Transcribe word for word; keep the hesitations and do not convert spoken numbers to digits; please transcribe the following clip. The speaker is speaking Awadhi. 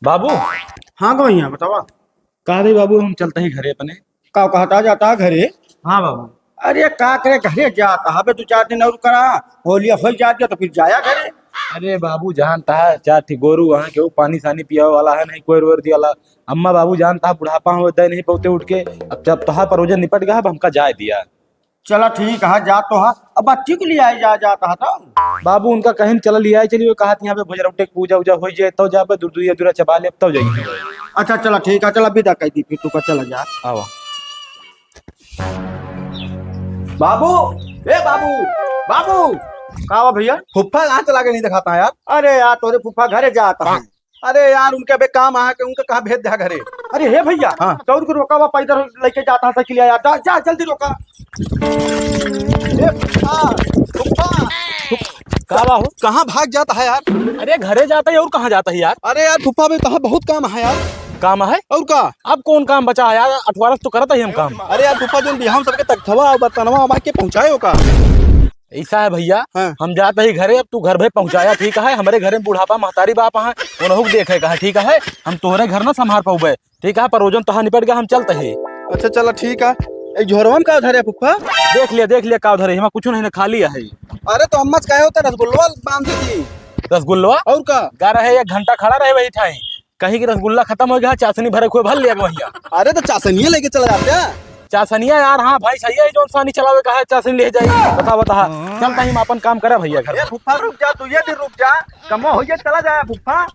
बाबू। हाँ गवैया, बतावा। कहा रही बाबू, हम चलते ही घरे अपने। का कहता जाता है घरे? हाँ बाबू। अरे का करे, घरे जाता है बे, दो चार दिन और करा, होलिया हो जात तो फिर जाया घरे। अरे बाबू, जानता है, चार ठी गोरू वहाँ के, वो पानी सानी पियावे वाला है, नहीं कोई रोर दिया वाला। अम्मा बाबू जानता है, बुढ़ापा हो दे नहीं पौते उठ के। अब जब तोहार परोजन निपट गया, अब हमका जाए दिया। चला ठीक है, जा तो है। अब बच्ची के लिए आए जा, जाता है तो। बाबू उनका कहीं चला लिया चलिए, कहा यहाँ पे भोजरौटे के पूजा उजा हो जाए, तो जा पे दूर दूर दूर चबा ले, तब जाइए। अच्छा चला ठीक है, चला विदा कर दी फिर, तू का चला जा। आवा। बाबू, ए बाबू, बाबू। का हुआ भैया? फुफ्फा कहाँ चला के नहीं दिखाता यार? अरे यार, तोरे फुफ्फा घरे जाता है। अरे यार, उनके अबे काम आया कि उनका कहाँ भेज दे घरे? अरे हे भैया, हाँ। दौड़ के रोका हुआ पैदल लेके जाता है साइकिल यार, जा, जा जल्दी रोका। ए फुफ्फा, फुफ्फा, का बा हो? कहाँ भाग जाता है यार? अरे घरे जाता है और कहाँ जाता है यार? अरे यार फुफ्फा बे, कहाँ बहुत काम है यार। काम है? और का? अब कौन काम बचा है यार? अठवारस तो करत ही हम काम। अरे यार फुफ्फा, जोन बिहाव सबके तख्तवा और बर्तनवा हमार के पहुँचाए हो का? ऐसा है भैया, हाँ। हम जात ही घरे, अब तू घर भे पहुँचाया, ठीक है? हमरे घरे में बुढ़ापा महतारी बाप हैं, उनहु के देखे का है, ठीक है? हम तोहरे घर ना संभार पाउबे, ठीक है? परोजन तोहार निपट गया, हम चलत ही। अच्छा चला ठीक है। ए झोरवा में का धरे फुफ्फा? देख लिया, देख लिया का धरे, हमार कुछ नहीं ना, खाली है। अरे तो अम्मा से कहे होता रसगुल्लवा बांध देती। रसगुल्लवा? और का? गा रहे, एक घंटा खड़ा रहे वही ठाई। कहीं कि रसगुल्ला खत्म हो गया, चाशनी भरे हुए भर लिया भैया। अरे तो चाशनिया लेके चला जाते हैं। चाशनिया यार, हाँ भाई सही है, जोन सानी चलावे का है, चाशनी ले जाई। बता, बता। हाँ। चलता ही हम अपन काम करा भैया घर ए में। फुफ्फा रुक जा, तू ये दिन रुक जा, कमो हो ये चला जाए फुफ्फा।